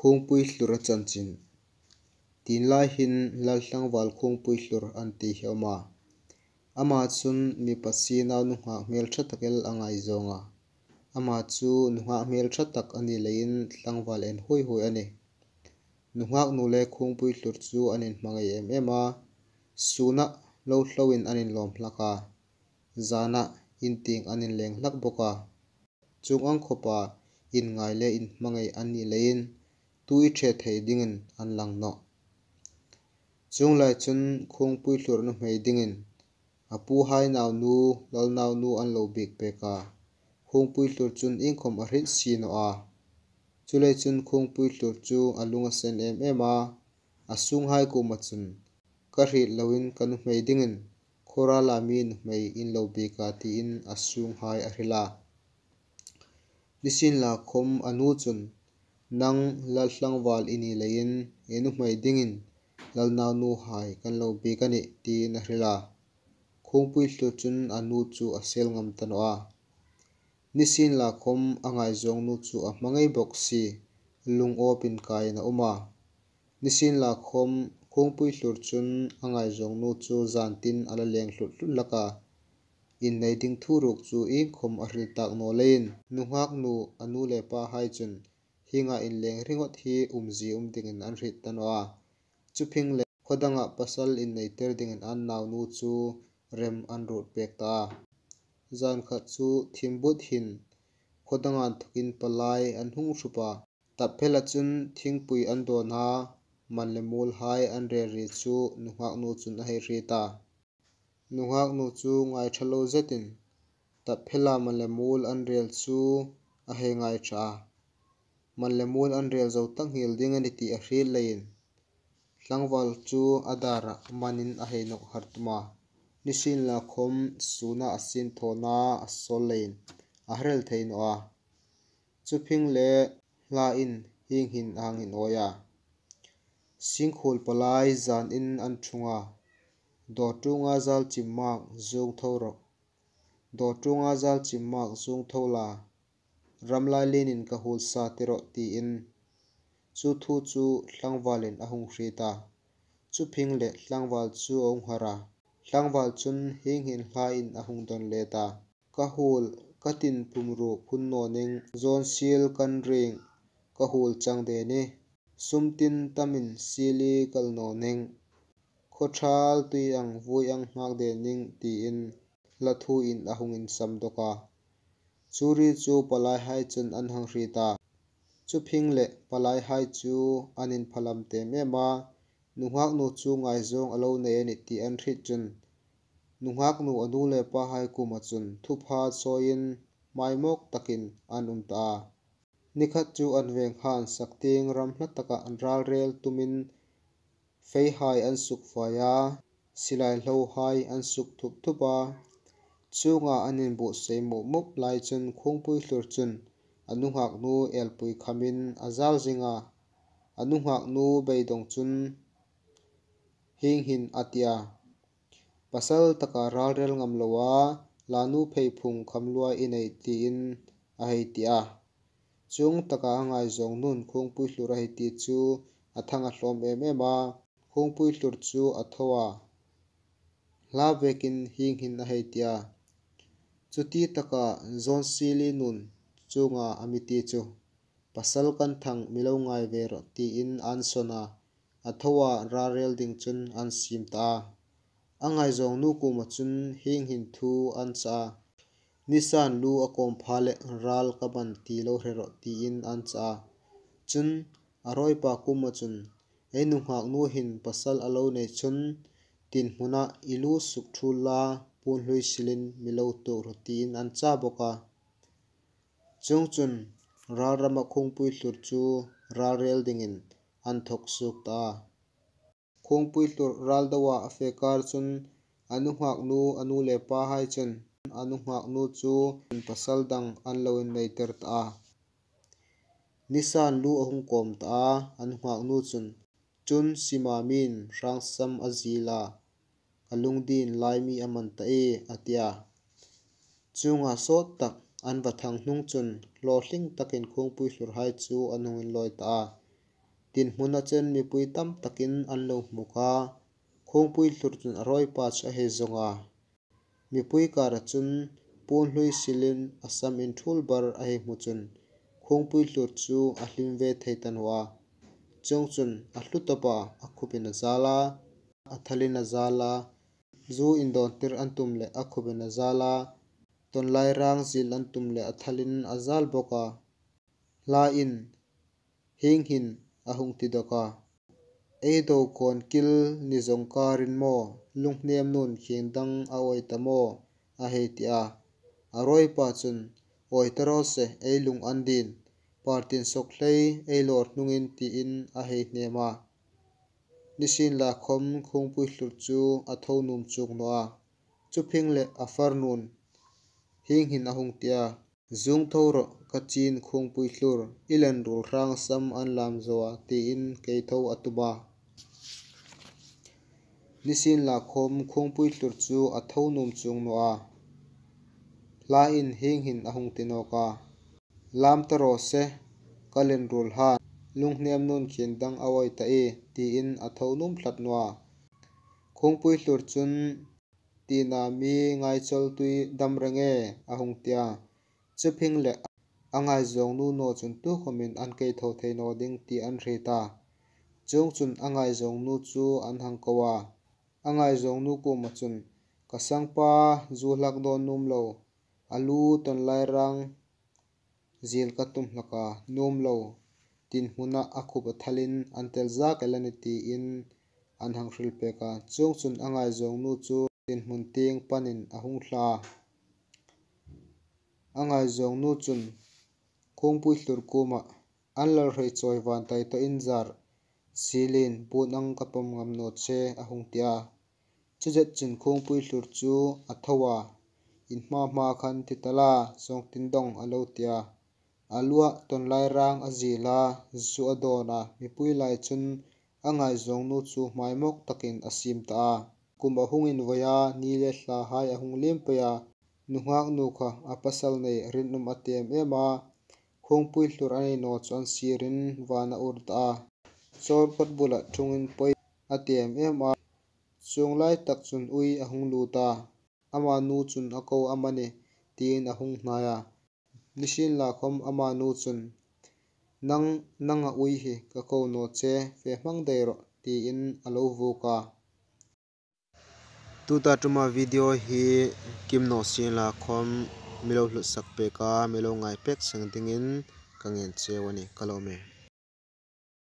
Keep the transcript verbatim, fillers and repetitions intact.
Khuongpui Thlur a chanchin. Tienlai hin Laltlangval Khuongpui Thlur an ti hi a um a. Ama chun mi pasie nau nunghak hmelṭha tak el a ngaizawng a. Ama chu nunghak hmelṭha tak a ni leiin tlangval en huoi huoi a nih. Nunghak nu le Khuongpui Thlur chu an inhmangai em em a. Suna lo thlawin an inlawm hlak a. Zana in tieng an inleng hlak bawk a. Chuong ang khawpa inngai le inhmangai an ni leiin tui ṭhe thei dingin an lang nawh. Chuong lai chun Khuongpui Thlur nuhmei dingin a puhai naunu, lal naunu an lo biek pek a. Khuongpui Thlur chun iengkhawm a hriet si naw a. Chuleiin chun Khuongpui Thlur chu a lung a sen em em a. A sunghai kuoma chun, "Ka hriet loin ka nuhmei dingin khawrala mi nuhmei in lo biek a," tiin a sunghai a hril a. Nisienlakhawm a nu chun, "Nang Laltlangval i ni leiin i nuhmei dingin lal naunuhai kan lo biek a nih," tiin a hril a. Khuongpui Thlur chun a nu chu a sel ngam ta naw a. Nisienlakhawm a ngaizawng nu chu a hmangai bawk si, lung awpin kaiin a um a. Nisienlakhawm Khuongpui Thlur chun a ngaizawng nu chu zan tin a la leng hlut hlut hlak a. Innei ding thu ruok chu iengkhawm a hril tak naw leiin, nunghak nu a nu le pahai chun hienga inleng ringawt hi umzie um dingin an hriet ta naw a. Chu phingleh khaw danga pasal inneiter dingin an naunu chu rem an ruot pek ta a. Zan khat chu thim but hin khaw danga inthokin palai an hung hrup a. Tap phela chun thingpui an dawn a, man le muolhai an rel ri chu nunghak nu chun a hei hriet a. Nunghak nu chu ngai ṭha lo zetin, tap phela man le muol an rel chu a hei ngai ṭha a. Man le muol an rel zo tak nghal ding a nih ti a hriet leiin, tlangval chu a dara manin a hei nawk har tum a. Nisienlakhawm suna a sinthawnaa a sawl leiin a hril thei naw a. Chu phingleh hlain hieng hin a hang inawi a. Singkhuol palai zanin an ṭhung a. "Dawr ṭuonga zal chim mak zuong tho rawh. Dawr ṭuonga zal chim mak zuong tho la. Ramlai lienin ka huol sa ti rawh," tiin. Chu thu chu tlangvalin a hung hriet a. Chu phingleh tlangval chu a hung har a. Tlangval chun hieng hin hlain a hung dawn let a. "Ka huol, ka tin pum ruok phun naw ning, zawnsiel kan ring, ka huol chang de ni. Sum tin tamin sieli kal naw ning, khaw ṭhal tui ang vui ang nghak de ning," tiin hla thuin a hung insam dawk a. Chu ri chu palaihai chun an hang hriet a. Chu phingleh palaihai chu an inphalam tem em a, nunghak nu chu ngaizawng a lo nei a nih ti an hriet chun, nunghak nu a nu le pahai kuoma chun thupha chawiin hmaimawk takin an um ta a. Ni khat chu an veng han sak tieng ram hla taka ralrel tumin feihai an suk fai a, silai hlohai an suk thup thup a. Chunga an inbuotsai mup mup lai chun Khuongpui Thlur chun a nunghak nu elpui khamin a zal zing a. A nunghak nu beidawng chun hieng hin a ti a. "Pasal taka ralrel ngam lo a, lanu pheiphung khamlua i nei," tiin a hei ti a. Chuong taka a ngaizawng nun Khuongpui Thlur a hei ti chu a thang a hlawm em em a. Khuongpui Thlur chu a tho a. Hla vekin hieng hin a hei ti a. "Chuti taka zawnsieli nun chunga a mi ti chu, pasal kan thang mi lo ngai ve rawh," tiin an sawn a. A thoa ralrel ding chun an siem ta a. A ngaizawng nu kuoma chun hieng hin thu an chah a. "Nisan lu a kawm pha leh ral ka ban ti lo hre rawh," tiin an chah a. Chun a rawipa kuoma chun, "Ei nunghak nu hin pasal a lo nei chun tin hmuna i lu suk thul la, puon hlui silin mi lo tuok rawh," tiin an chah bawk a. Chuongchun ralrama Khuongpui Thlur chu ralrel dingin an thawk suok ta a. Khuongpui Thlur ral doa a fe kar chun a nunghak nu, a nu le pahai chun a nunghak nu chu pasal dang an lo innei ter ta a. Nisan lu a hung kawm ta a, a nunghak nu chun, "Chun sima min hrangsam a zil a, ka lungdin lai mi a man ta e," a ti a. Chunga sawt tak an va thang hnung chun hlawtling takin Khuongpui Thlurhai chu an hung inlawi ta a. Tin hmuna chen mipui tam takin an lo hmu kha. Khuongpui Thlur chun a rawipa chu a hei zawng a. Mipui kara chun puon hlui silin a sam inthul bar a hei hmu chun Khuongpui Thlur chu a hlim ve thei ta naw a. Chuongchun a hlu tawp a, a khupin a zal a, a thalin a zal a, zu indawntir an tum leh a khupin a zal a, tawnlai rang zil an tum leh a thalin a zal bawk a. Hlain hieng hin a hung ti dawk a. Ei do kawn kil ni zawng karin maw, lunghnem nun khieng dang a awi ta maw, a hei ti a. A rawipa chun, awi ta raw se, ei lung an din, partin sawk hlei ei lawr hnungin tiin a hei hnem a. Nisienlakhawm Khuongpui Thlur chu a tho nuom chuong naw a. Chu phing leh a farnu'n hieng hin a hung ti a. Zung tho rawh ka chin Khuongpui Thlur, i len ruol hrang sam an lam zo a, tiin kei tho a tum a. Nisienlakhawm Khuongpui Thlur chu a tho nuom chuong naw a. Hlain hieng hin a hung ti nawk a. Lam ta raw se, ka len ruol han, lunghnem nun khieng dang a awi ta e, tiin a tho nuom tlat naw a. Khuongpui Thlur chun, tina mi ngaichawl tui dam reng e, a hung ti a. Chu phing leh a ngaizawng nu naw chun tukhawmin an kei tho thei naw ding ti an hriet a. Chuongchun a ngaizawng nu chu an hang ko a. A ngaizawng nu kuoma chun, ka sangpa zu hlak dawn nuom lo, a lu tawnlai rang zil ka tum hlak a, nuom lo, tin hmuna a khup a thalin an tel zak el a nih tiin an hang hril pek a. Chuongchun a ngaizawng nu chu tin hmun tieng panin a hung thla a. A ngaizawng nu chun Khuongpui Thlur kuoma, an lal rei chawi van tai tawh inzar, silin puon ang ka pawm ngam naw che, a hung ti a. Chu zet chun Khuongpui Thlur chu a tho a, in hma hma khan ti ta la, zawng tin dawng a lo ti a. A lua tawnlai rang a zil a, zu a dawn a, mipui lai chun a ngaizawng nu chu hmaimawk takin a siem ta a. Kum a hung invawi a, ni le thlahai a hung liem pei a, nunghak nu kha a pasal nei rinum a ti em em a, Khuongpui Thlur a nei naw chu an sirin van a ur ta a. Chawr kawt bula thungin pawi a ti em em a, chuong lai tak chun ui a hung lut a. Ama nu chun a ko am a ni, tiin a hung hnai a. Nisienlakhawm ama nu chun, nang, nanga ui hi ka ko naw che, fe hmang dai rawh, tiin a lo vuok a. Tuta ṭuma video hi kim naw sienlakhawm mi lo hlutsak pek a, mi lo ngai pek seng dingin ka ngen cheu a nih, ka lawm e.